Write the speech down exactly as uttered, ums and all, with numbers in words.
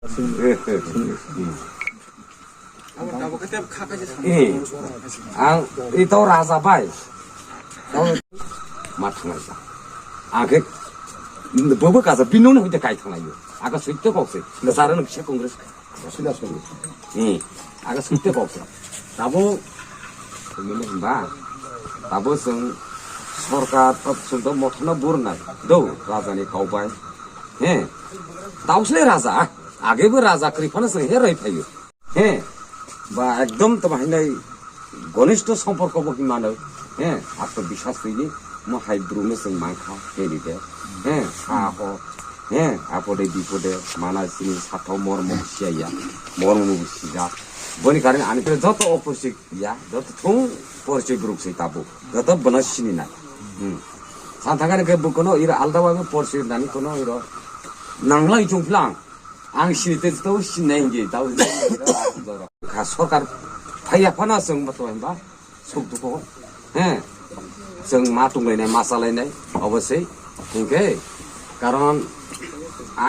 Eh, ang ito raja bai. Tau ma thanglai sa. Ang khe bobo kaja binoni hoite kai thanglai yo. Aga suite kok se. Nasara nuk se Congress. Hmm. Aga suite kok se. Tabo, tabo sung sorkar, tabo sung to mothano burnai. Do, raja ni kau bai. He. Tau sle raja. Age bo raja kri phano sung he roi phayo. He, ba ekdom tamo hainai gonistho somporko bo hinmano. He, atmobiswas twi mo hai bwrwino chwng mankha, he ni de. He, ha ho. He, apode bipode mana sini sathao mormo bo siyaya, mormo bo sijak. Boni karone ani khe joto oporichit ya, joto thung porichoi bwrwk se tabuk. Joto bono sini nai. Hmm. San thangani khe bo kono iro alda ba porichoi nani kono iro nanglai chungphlang. Ang sini te to sinai hingi tau. Kha sorkar phaiya phano chwng bo to himba suk duko. He. Chwng ma tunglainai, ma salainai, obosai. Hinkhe karon